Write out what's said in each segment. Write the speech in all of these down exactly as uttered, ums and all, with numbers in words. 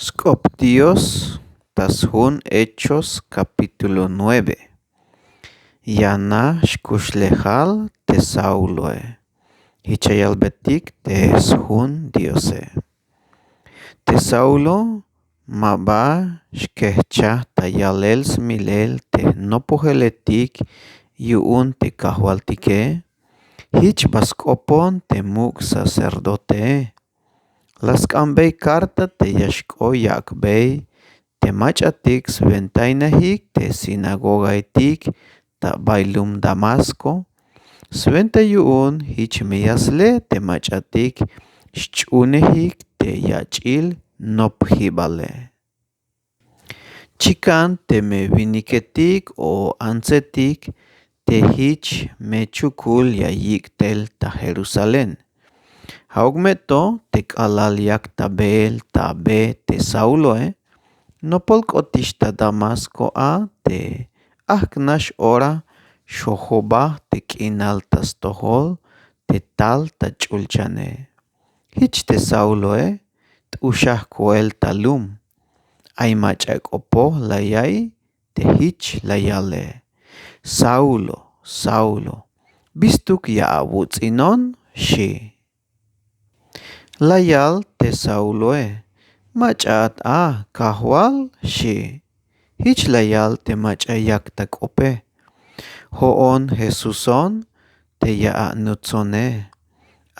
Sk'op dios ta sjun hechos kapítulo nueve. Yana xkuxlejal te sauloe. Jich ya yalbetik te sjun diose. Te saulo ma ba xkejchaj ta yalel smilel te jnopojeletik yu'un te kajwaltike. Jich ba sk'opon te muk' sacerdotee. La sk'anbey karta te ya xk'o yak'bey te mach'atik swentainajik te sinagogaetik ta bay lum damasko. Swenta yu'un jich me ya sle te mach'atik xch'uunejik te yach'il nopjibale. Chikan teme winiketik o antsetik te jich me chukul ya yik' tel ta jerusalén. Ja'uk me to te k'alal yak ta beel ta be te sauloe. Nopol k'otix ta damasko a te ajk' nax ora xojobaj te k'inal ta stojol te tal ta ch'ulchane. Jich te sauloe t'uxaj koel ta lum. Ay mach'a k'opoj la ya'iy te jich la yale: saulo, saulo, bistuk ya awuts'inon? Xi'. La yal te sauloe: mach'at a kajwal? Xi'. Jich la yal te mach'a yak ta k'ope: jo'on jesuson te ya anutsone.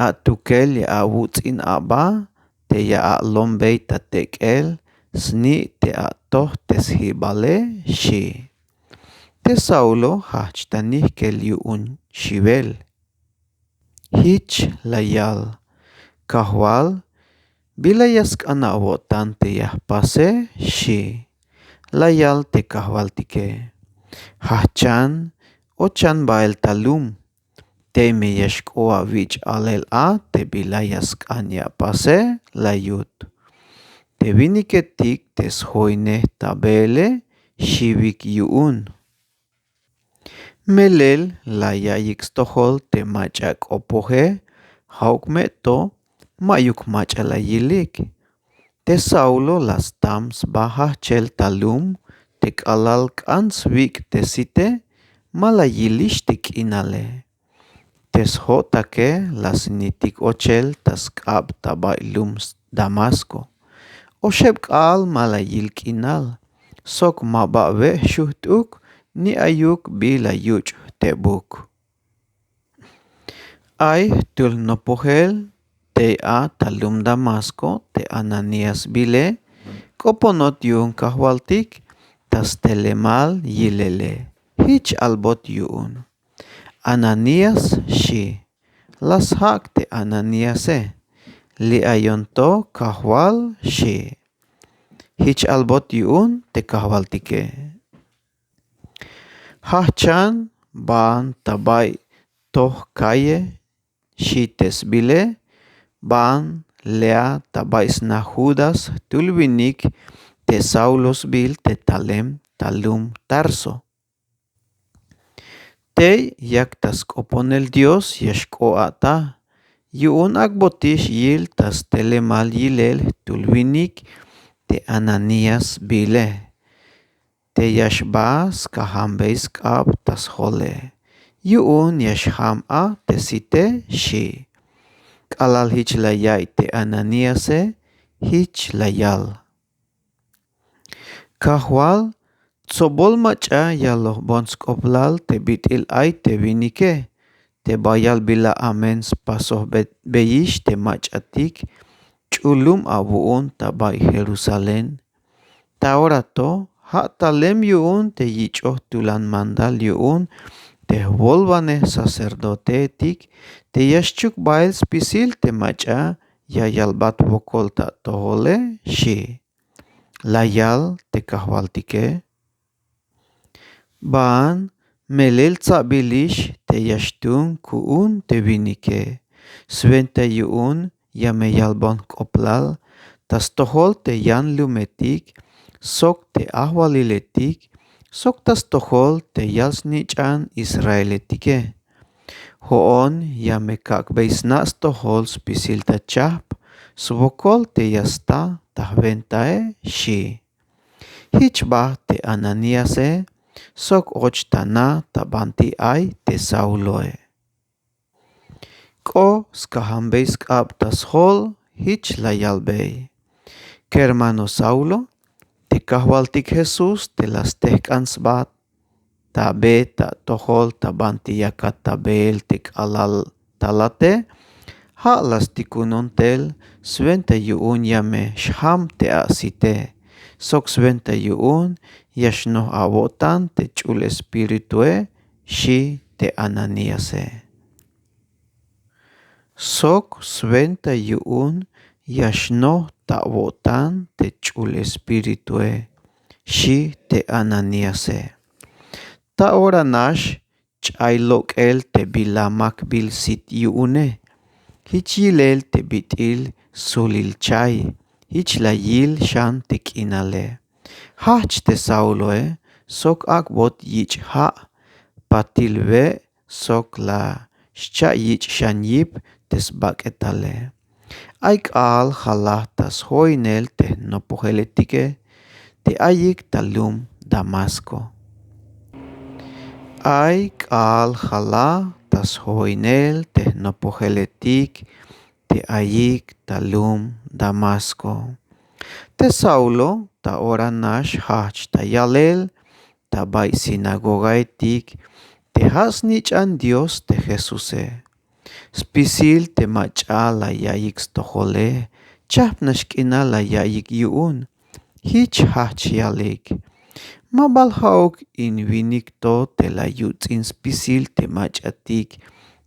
Atukel ya awuts'in aba te ya alombey ta tek'el sni' te atoj te sjibale. Xi'. Te saulo jajch ta nijk'el yu'un xiwel. Jich la yal: kajwal, bila ya sk'an awo'tan te ya jpase? Xi'. La yal te kajwaltike: jajchan, ochan bael ta lum. Tey me ya xk'o awich' alel a te bila ya sk'an ya apase, la yut. Te winiketik te sjoinej ta beele xiwik yu'un. Melel la ya'iyik stojol te mach'a k'opoje. Ja'uk me to ma'yuk mach'a la yilik. Te saulo la stam sba jajchel ta lum te k'alal k'an swik' te site. Ma la yilix te k'inale. Te sjo'take la snitik ochel ta sk'ab ta bay lum damasko. Oxeb k'aal ma la yil k'inal sok ma ba we' xujt'uk ni ayuk bi la yuch' jtebuk. Ay jtul jnopojel tey a ta lum damasko te ananías bile. K'oponot yu'un kajwaltik ta stelemal yilele. Jich albot yu'un: ananías, xi'. La sjak' te ananíase: li ayon to kajwal? Xi'. Jich albot yu'un te kajwaltike: jajchan, baan ta bay toj kalle. Xi' te sbile: baan lea ta bay sna judas jtul winik te saulo sbil te talem ta lum tarso. Tey yak ta sk'oponel dios ya xk'o a'ta. Yu'un ak'botix yil ta stelemal yilel jtul winik te ananías bile te ya xba skajambey sk'ab ta sjole. Yu'un ya xjam a te site. Xi'. K'alal jich la ya'iy te ananíase jich la yal: kajwal, tsobol mach'a ya lojbon sk'oplal te bit'il ay te winike te bayal bila amen spasojbeyix te mach'atik ch'ul lum awu'un ta bay jerusalén. Ta ora to ja' talem yu'un te yich'oj tulan mandal yu'un te jwolwanej sacerdoteetik te ya xchuk bael spisil te mach'a ya yalbat wokol ta atojole. Xi'. La yal te kajwaltike: baan, melel tsabilix te ya xtuun ku'un te winike. Swenta yu'un ya me yalbon jk'oplal ta stojol te yan lumetik sok te ajwaliletik sok ta stojol te yal snich'an israeletike. Jo'on ya me kak'bey sna' stojol spisil ta chajp swokol te ya sta ta jwentae, xi'. Jich ba te Ananiase sok och ta na ta banti ay te Sauloe. K'o skajambey sk'ab ta sjol jich la yalbey: Kermano Saulo, te Kajwaltik Jesús te la stejk'an sba ta be ta atojol ta banti yakat ta beel te k'alal talate, ja' la stikunon tel swenta yu'un ya me xjam te asite, sok swenta yu'un ya xnoj awo'tan te ch'ul espiritue, xi' te Ananiase. Sok swenta yu'un ya xnoj ta awo'tan te ch'ul espiritue, xi' te Ananiase. Ta ora nax ch'ay lok'el te bila makbil sit yu'une. Jich yilel te bit'il sulil chay jich la yil xan te k'inale. Jajch te Sauloe sok ak'bot yich' ja' patil we' sok la xcha' yich' xan yip te sbak'etale. Ay k'aal jalaj ta sjoinel te jnopojeletike te ayik ta lum Damasco. Ay k'aal jalaj ta sjoinel te jnopojeletik te ayik ta lum Damasco. Te Saulo ta ora nax jajch ta yalel ta bay sinagogaetik te ja' snich'an Dios te Jesuse. Spisil te mach'a la yaiyik stojole, chajp nax k'inal la yaiyik yu'un. Jich jajch yalik: Ma bal ja'uk in winik to te la yuts'in spisil te mach'atik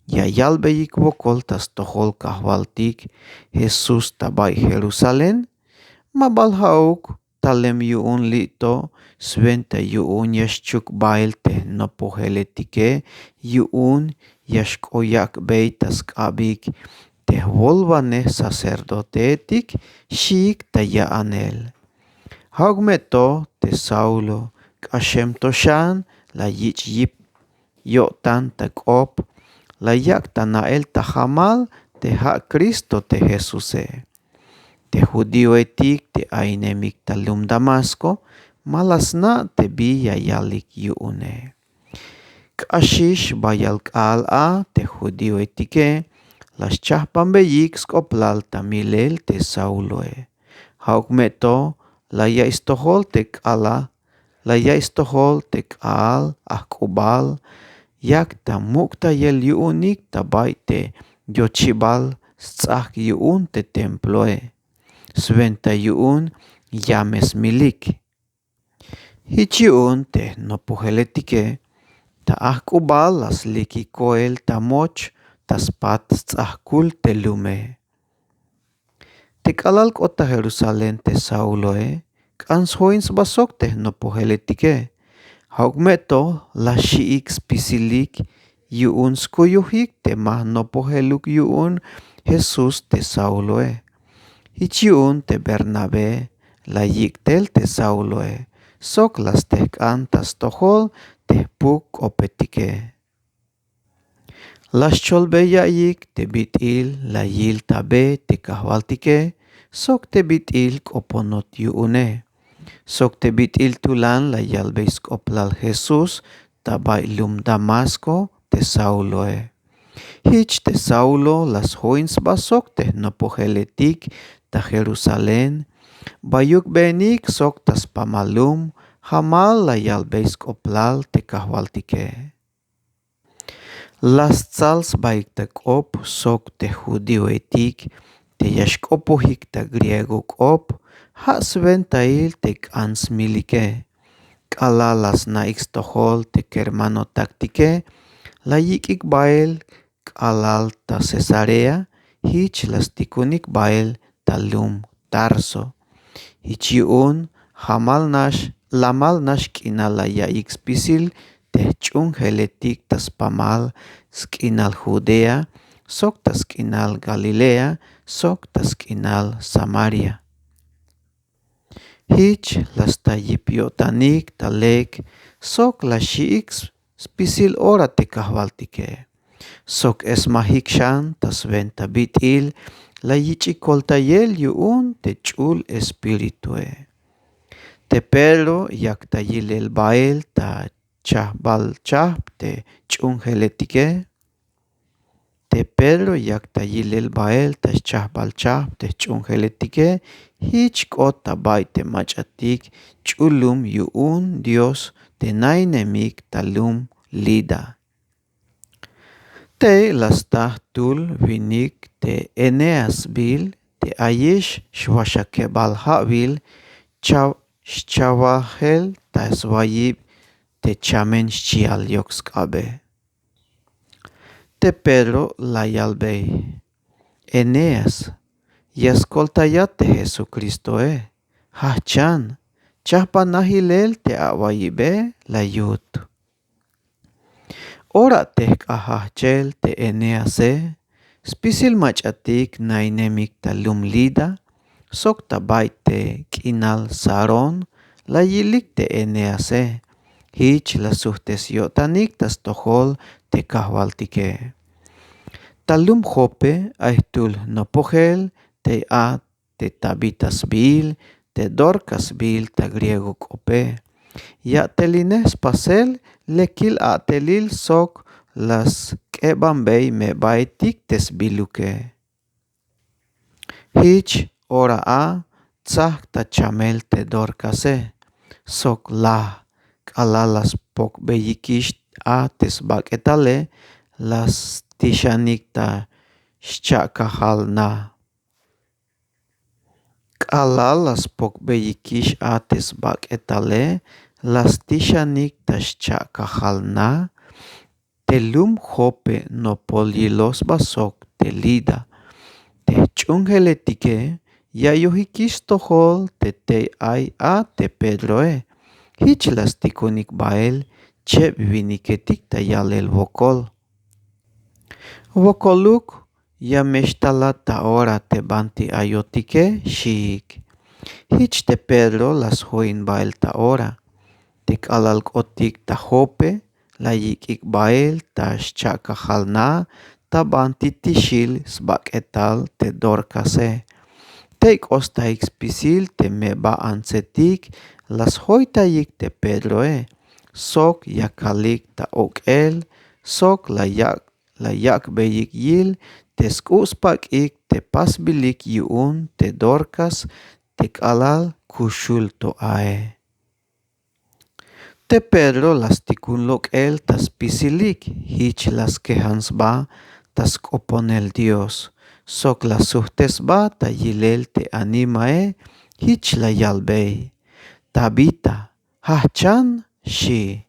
ya yalbeyik wokol ta stojol Kajwaltik Jesús ta bay Jerusalén? Ma bal ja'uk talem yu'un li' to swenta yu'un ya xchuk bael te jnopojeletike yu'un ya xk'o yak'bey ta sk'abik te jwolwanej sacerdoteetik, xiik ta ya'anel. Ja'uk me to te Saulo k'axem to xan la yich' yip yo'tan ta k'op, la yak' ta na'el ta jamal te ja' Cristo te Jesuse. Te judíoetik te ainemik ta lum Damasco ma la sna' te bi ya yalik yu'une. K'axix bayal k'aal a te judíoetike la xchajpanbeyik sk'oplal ta milel te Sauloe. Ja'uk me to la ya'iy stojol te k'ala la ya'iy stojol te k'aal ajk'ubal yak ta muk'tayel yu'unik ta bay te yochibal sts'ajk yu'un te temploe, swenta yu'un ya me smilik. Jich yu'un te jnopojeletike ta ajk'ubal la slikik koel ta moch ta spat sts'ajkul te lume. Te k'alal k'ot ta Jerusalén te Sauloe k'an sjoin sba sok te jnopojeletike. Ja'uk me to la xi'ik spisilik yu'un skuyujik te ma jnopojeluk yu'un Jesús te Sauloe. Jich yu'un te Bernabé la yik' tel te Sauloe sok la stejk'an ta stojol te jpuk k'opetike. La xcholbey ya'iyik te bit'il la yil ta be te kajwaltike sok te bit'il k'oponot yu'une sok te bit'il tulan la yalbey sk'oplal Jesús ta bay lum Damasco te Sauloe. Jich te Saulo la sjoin sba sok te jnopojeletik ta Jerusalén bayukbenik sok ta spamal lum jamal la yalbey sk'oplal te kajwaltike. La stsal sbaik ta k'op sok te judíoetik te ya xk'opojik ta griego k'op, ja' swentail te k'an smilike. K'alal la sna'ik stojol te kermanotaktike la yik'ik bael k'alal ta Cesarea, jich la stikunik bael ta lum Tarso. Jich yu'un jamal nax lamal nax k'inal la ya'iyik spisil te jch'uunjeletik ta spamal sk'inal Judea sok ta sk'inal Galilea sok ta sk'inal Samaria. Jich la sta yip yo'tanik ta lek sok la xi'ik spisil ora te kajwaltike. Sok esmajik xan ta swenta bit'il la yich'ik koltayel yu'un te ch'ul espiritue. Te Pedro yak ta yilel bael ta chajbal chajp te jch'uunjeletike. Te Pedro yak ta yilel bael ta xchajbal chajp te jch'uunjeletike, jich k'ot ta bay te mach'atik ch'ul lum yu'un Dios te nainemik ta lum Lida. Tey la sta jtul winik te Eneas sbiil te ayix xwaxakebal ja'wil xchawajel ta swayib te chamen xchial yok sk'abe. Te Pedro la yalbey: Eneas, ya skoltayat te Jesucristoe, jajchan, chajpanaj yilel te awayibe, la yut. Ora te jk'ajajchel te Enease, spisil mach'atik nainemik ta lum Lida sok ta bay te k'inal Sarón la yilik te Enease. Jich la sujt'es yo'tanik ta stojol te Kajwaltike. Ta lum Jope ay jtul jnopojel tey a te Tabita sbiil, te Dorcas sbiil ta griego k'ope. Ya'telinej spasel lekil a'telil sok la sk'ebanbey me'baetik te sbiluke. Jich ora a tsajk ta chamel te Dorcase sok laj. K'alal la spokbeyikix a te sbak'etale, la stixanik ta xcha'kajal na. K'alal la spokbeyikix a te sbak'etale, la stixanik ta xcha'kajal na. Te lum Jope nopol yiloj sba sok te Lida. Te jch'uunjeletike ya yojikix stojol te tey ay a te Pedroe. Jich la stikunik bael cheb winiketik ta yalel wokol. Wokoluk, ya me xtalat ta ora te banti ayotike, xiik. Jich te Pedro la sjoin bael ta ora. Te k'alal k'otik ta Jope, la yik'ik bael ta xcha'kajal na ta banti tixil sbak'etal te Dorcase. Tey k'ostaik spisil te me'ba antsetik, la sjoytayik te Pedroe sok yakalik ta ok'el sok la yak' la yak'beyik yil te sk'u' spak'ik te pasbilik yu'un te Dorcas te k'alal kuxul to ae. Te Pedro la stikun lok'el ta spisilik, jich la skejan sba ta sk'oponel Dios sok la sujt'es sba ta yilel te animae, jich la yalbey: Tabita, jajchan, xi'.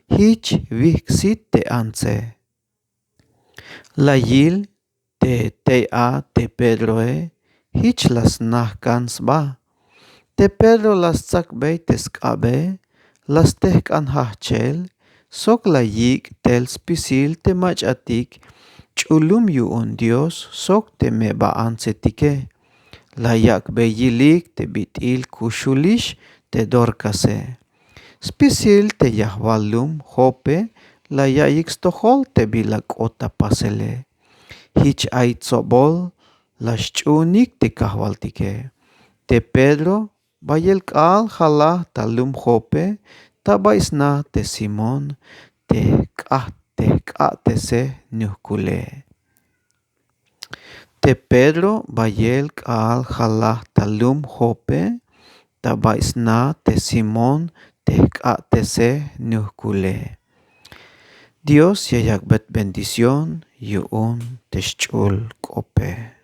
Jich wijksit te antse. La yil te tey a te Pedroe, jich la snajk'an sba. Te Pedro la stsakbey te sk'abe, la stejk'an jajchel sok la yik' tel spisil te mach'atik ch'ul lum yu'un Dios sok te me'ba antsetike. La yak'bey yilik te bit'il kuxulix te Dorcase. Spisil te yajwal lum Jope la ya'iyik stojol te bila k'ot ta pasele. Jich ay tsobol la xch'uunik te Kajwaltike. Te Pedro bayel k'aal jalaj ta lum Jope ta bay sna te Simón te jk'aj te jk'a'tesejnujk'ule. Te Pedro bayel k'aal jalaj ta lum Jope ta bay sna te Simón te jk'a'tesejnujk'ule. Dios ya yak'bey bendición yu'un te xch'ul k'ope.